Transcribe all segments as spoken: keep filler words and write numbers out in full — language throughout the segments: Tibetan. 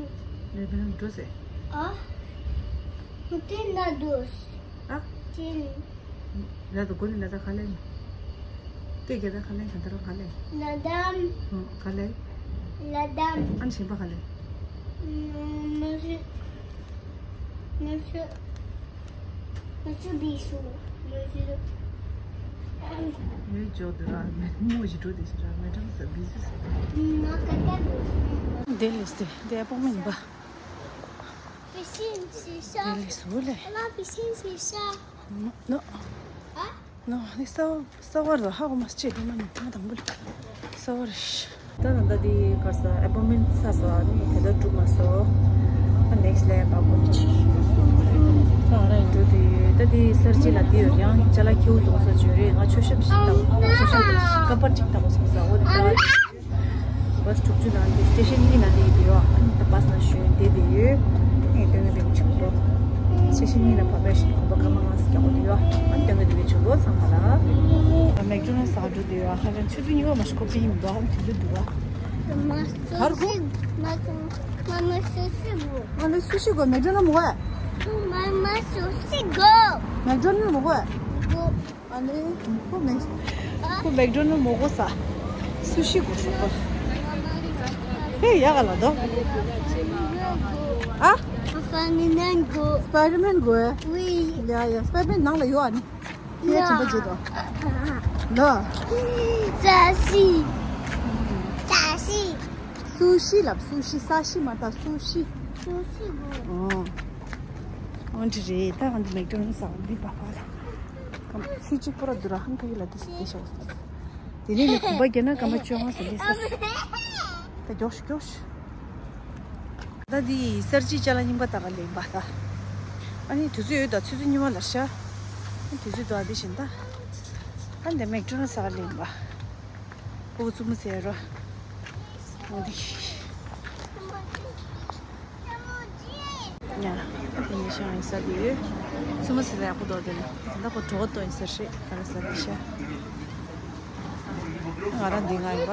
ལས་པའི་ནང་འགྲོ་ཟེར། ཨ། དེ་ན་འགྲོ། ཨ། དེ། ལ་དུ་གོ་ནི་ལ་ད་ཁ་ལེན། དེ་ག་ད་ཁ་ལེན་ག་ད་རང་ཁ་ལེན། ལ་དམ། ཁ་ལེན། ལ་དམ། ཨན་ཆེན་པ་ཁ་ལེན། མ་ཤི། མ་ཤི། མ་ཤི་བི་ཤུ། མ་ཤི། མེ་ཇོ་དུ་ར་མེ་མོ་ཞིག་འགྲོ་དེ་ཞིག་ར་མེ་ཀྲང་ས་བི་ཟི་ས། ན་ཀ་ཀ་དུ། དེ་ལས་སྟེ་དེ་ཨ་པོ་མིན་པ། བི་ཤིན་ཤི་ཤ། དེ་ལས་སུ་ལས། ཨ་མ་བི་ཤིན་ཤི་ཤ། ནོ། ཨ། ནོ་ནི་ས་ས་བར་དུ་ཧ་གོ་མ་སྐྱེས་དུ་མ་ཉིན་ཐང་དང་པོ་ལ་ས་བར་ཤ། ད་ད་ད་དེ་གར་ས་ཨེ་པོ་མེན་ས་ས་ནི་དེ་ད་གྲུབ་མ་སོ། ད་ནེག་སི་ལེ་ཡ་པ་གོ་ནི་ཆི། ད་ང་རང་འགྲོ་དེ་ད་དེ་སར་ཅི་ལ་དེ་ཡོད་ཡང་ཅ་ལག་ཁྱེའུ་བཟོ་ས་བརྗོད་རེད། ང་ཆོས་ཞབས་ཤིག་དང་ཆོས་ཞབས་ཀ་པར་ཅིག་དང་བཟོ་ས་འོ་དེ་ད། བྷ་སི་དྲུག་ཅུ་ནང་དེ་སི་ཊེ་ཤན་གཉིས་ནང་དེ་ཡོད་དེ་ཡོད། ཨ་ནི་ད་བྷ་སི་ནང་ཞོན་དེ་དེ་ཡོད། ཨ་ནི་སྟོན་གི་དེ་གི་ཆུང་པོ། སི་ཊེ་ཤན་གཉིས་ནང་བབས་པའི་ཞིག་གོམ་པ་སྐར་མ་ལྔ་ཙམ་རྒྱག་དགོས་དེ་ཡོད། ཨ་ནི་སྟོན་གི་དེ་གི་ཆུང་པོ་ཚང་མ་ལ། མེག་ཌོ་ནལ་ཟ་འགྲོ་དེ་ཡོད། ཁ་ཅན་ཆུ་ཚོད་གཉིས་པ་མ་ཞིག་ཁོ་པི་ཡིན་འདུག་ཨ་ནི་དུས་ཚོད་འདུག་ཨ། མ་གར་གོ། མ་མ་སུ་ཤི་གོ། ང་ལ་སུ་ཤི་གོ་མེག་ཌོ་ནལ་མོ་གོ། མ་མ་སུ་ཤི་གོ། མེག་ཌོ་ནལ་མོ་གོ། གོ། ཨ་ནི། ཁོ་མེག་ཁོ་མེག་ཌོ་ནལ་མོ་གོ་ས། སུ་ཤི་གོ་ས་གོ། ཧེ་ཡ་ག་ལ་དོ། ཨ། སྤའི་ཌར་མེན་གོ། སྤའི་ཌར་མེན་གོ་ཨེ། ཝི། ཡ་ཡ་སྤའི་ཌར་མེན་ནང་ལ་ཡོད་ཨ་ནི། ཡ་ཅི་པ་ཇེ་དོ། ལ། ས་ཤི། ས་ཤི། སུ་ཤི་ལབ་སུ་ཤི་ས་ཤི་མ་ད་སུ་ཤི། སུ་ཤི་གོ། ཨོ། འོན་ཏེ་རེད་ད་ང་ཚོ་མེག་ཌོ་ནལ་ཟ་འདི་པ་པ་ལ། ཚིག་གཅིག་པོ་ར་འདུག་ར་ཧང་ག་གི་ལ་དེ་སི་དེ་ཤོག་དེ་ནས་ནི་གོམ་པ་རྒྱབ་ན་སྐར་མ་བཅོ་ལྔ་ཟིན་དེ་ས། ད་མགྱོགས་ཤིག་མགྱོགས་ཤིག་ད་འདི་གསར་བརྗེའི་ཅ་ལག་རྙིང་པ་ད་ག་ལེན་པ་ད། ཨ་ནི་དུས་ཚོད་ཡོད་ད་ཆུ་ཚོད་གཉིས་པ་ལ་ཤ། ཨ་དུས་ཚོད་ད་འདི་བཞིན་ད། ཨ་འདི་མེག་ཌོ་ནལ་ཟ་ག་ལེན་པ། ཁོ་བོ་བཙུན་མོ་ཟེར་རོ། འོ་འདི། ཡ། ཨ་དེ་ནི་ཤང་ཡིན་ས་དེ་ཡོད། བཙུན་མོ་ཟེར་ཡག་པོ་འདུག་དེ་ལ་ད་ཁོ་གྲོགས་ཏོ་ཡིན་ས་རེད་ཨ་ར་ས་དེ་ཤ། ང་རང་འདི་ང་ཡིན་པ།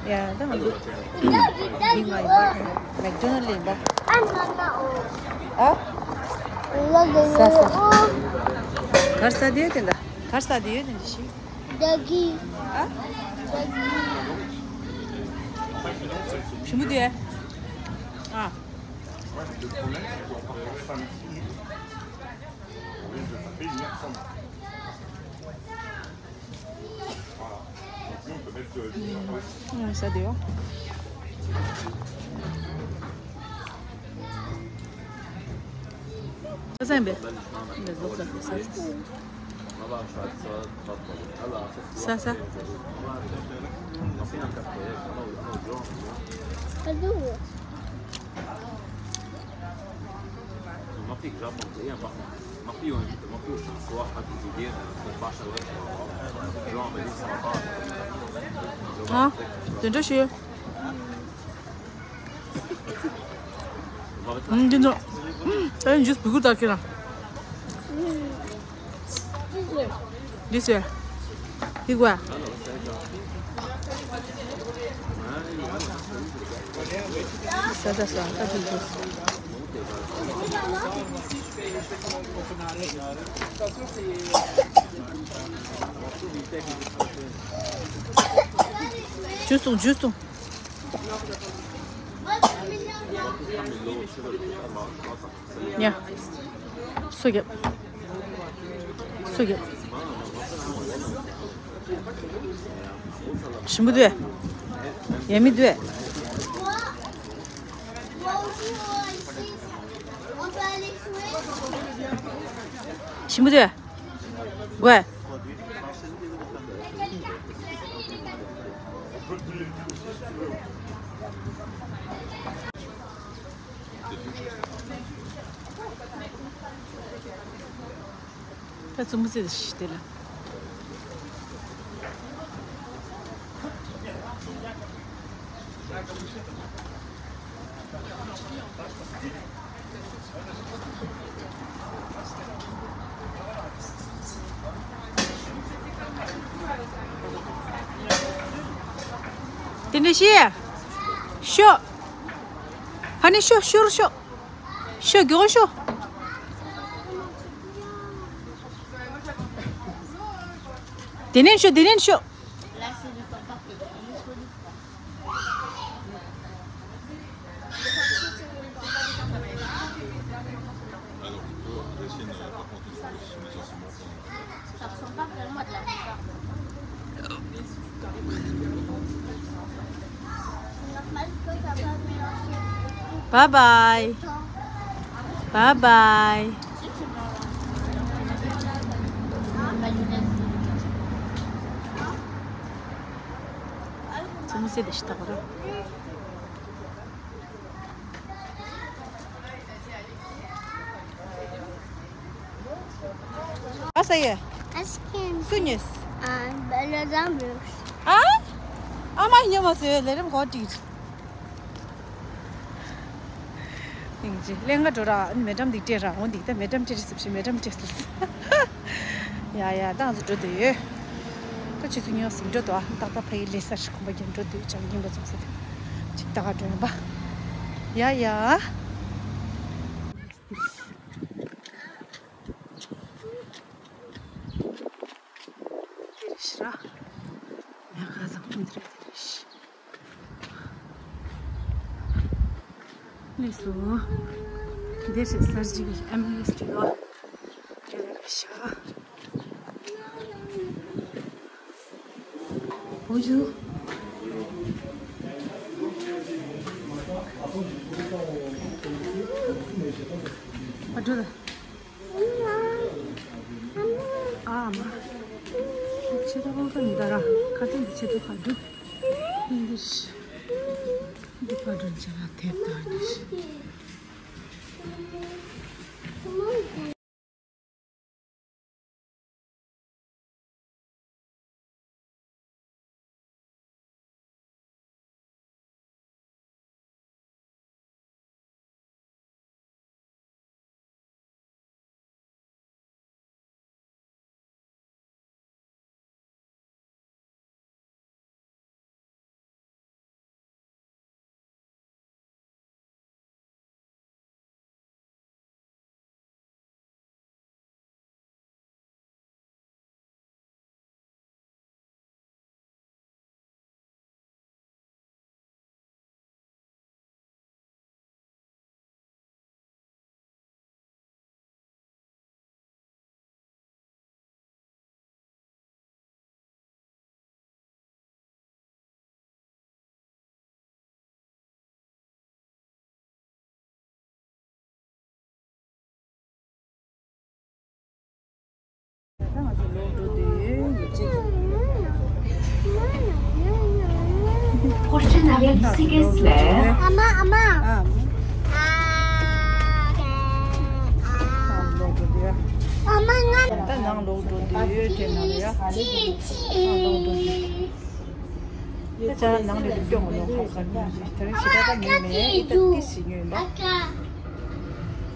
ཡ་ད་ང་ཚོ་འདི་ང་ཡིན་པ། མེག་ཌོ་ནལ་ཡིན་པ། ཨ། ས་ས། གར་ས་དེ་ཡོད་དེ་འདྲ། གར་ས་དེ་ཡོད་དེ་འདྲ་ཞིག་ཨ། ཞིམ་པོ་དེ། ཨ། ཨ་ས་དེ་ཡོད། ས་ས་ཡིན་པས། ས་ས། ས་ས། ཨ། དེ་འདྲ་ཞིག་ཨ། འདི་ཚོ། ཨ་ནི་ཇུས་བུ་གུ་ད་ཁྱེད་རང་། འདི་ཟེར། འདི་གོ། ས་ད་ས་ད་འདི་ཟེར། ཇུས་འཐུང་ཇུས་འཐུང་། ཡ། སོ་རྒྱབ། སོ་རྒྱབ། ཞིམ་པོ་འདུག་ཡ། མི་འདུག་ཞིམ་པོ་འདུག་གོ། ད་བཙུན་མོ་རྩེ་དེ་ཤི་དེ་ལ། དེ་འདྲ་ཤི། ཤོ། ཧ་ནི་ཤོ་ཤོ་རུ་ཤོ། ཤོ་མགྱོགས་ཤོ། དེ་ནས་ཤོ་དེ་ནས་ཤོ། Alors, on peut essayer de ne pas compter sur les gens. Ça ressemble pas vraiment à de la moutarde. Bye bye. Bye bye. ཨ་ས་ཡེ། Ice cream. སུ་ཉོས། ཨ། ཨ་མ་ཉོས་མ་ཟེར་ལས་རིམ་གོ་ཏིག་ཨིན་ཇི་ལེན་ག་འགྲོ་ར་མེ་ཌམ་འདི་སྤྲད་ར་འོ་འདི་ད་མེ་ཌམ་སྤྲད་རེ་སུབ་ཤི་མེ་ཌམ་སྤྲད་སུབ། ཡ་ཡ་ཏང་ཚོ་འགྲོ་འདོད་ཡོད། ད་ཆུ་ཚོད་ཉི་ཤུ་ཟིན་འགྲོ་འདུག་ཨ་ཏག་ཏག་ཕ་ཡི་ལས་ས་ཤི་ཁོམ་པ་རྒྱན་འགྲོ་འདོད་ཅང་ཡིན་པ་ཚོགས་ས་དེ་ཅིག་ཏག་འགྲོ་ཡོང་པ། ཡ་ཡ། དེ་རེད་ཤི་ར། ཉག་ག་ཟག་ཐུང་དེ་རེད་དེ་རེད་ཤི། ལགས་སོ། འདིར་གསར་བརྗེའི་ཨེམ་ཨེ་ཨེས་ཊི་ལོ། དེ་ལ་ཤ། བུ་ཆུ། ཨ་འགྲོ་ད། ཨ་མ། ཆེ་ཏོ་ཁོང་ཁ་མི་ད་ར་ཁ་ཏོན་གྱི་ཆེ་ཏོ་ཁ་འདུག་འདི་འདི་ཁ་འདྲོན་ཆེ་ལ་དེབ་ད་འདི། Prochaine arrêt Siegessler. ཨ་མ། ཨ་མ། ཨ། ཨ་མ། ང་ད་ནང་ལོག་འགྲོ་འདོད་ཡོད་དྲན་ན་ཡ། ནང་ལོག་འགྲོ་འདོད། ད་ཅག་ནང་ལས་སྐྱོང་ལོག་ཧ་ག་ནི་ཞིག་ད་རིང་ཞེ་དྲག་ད་ཉོས་མེད། ད་ཏི་སི་ཉོས་ལ།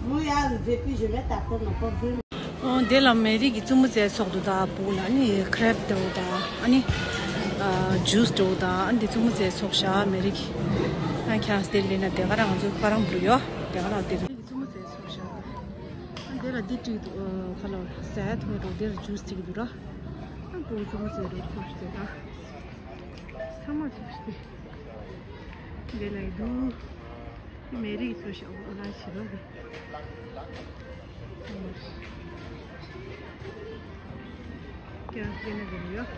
Moi, ah, depuis, je mets ta tête encore deux. འོ་དེ་ལ་མེ་རི་གི་བཙུན་མོ་བཙལ་ཚོགས་འདུག་ད་བུ་ལ་ནི་ཁྲེབ་འདྲ་བོ་དང་ཨ་ནི་ཨ་ཇུས་འདྲ་བོ་དང་ཨ་ནི་བཙུན་མོ་བཙལ་ཚོགས་ཤག་མེ་རི་གི། ཨ་ཁྱེད་རང་དེ་ལས་ན་དེ་ག་རང་ང་ཚོ་ཁ་རང་བུ་ཡོད་དེ་ག་རང་དེ་རིང་བཙུན་མོ་བཙལ་ཚོགས་ཤག་ཨ་དེ་ལ་འདི་བྲིས་འདུག་ཁ་ལ་ཟས་ཐོག་འགྲོ་དེ་ལ་ཇུས་བྲིས་འདུག་ར། ཨ་བུ་བཙུན་མོ་བཙལ་འགྲོ་ཚོགས་ཤག་དེ་དང་ཚང་མ་ཚོགས་ཤག་དེ་དེ་ལ་ཡི་འདུག་མེ་རི་གི་ཚོ་ཞག་འོ་ལ་ཞི་རོ་གི། ཀྱང་སྐྱེ་ན་དེ་ཡོད།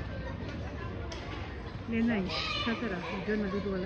ལེ་ན་ཡི་ཤི་ཚ་ཚ་ར་འདོད་ན་འདུག་འདུག་ལ།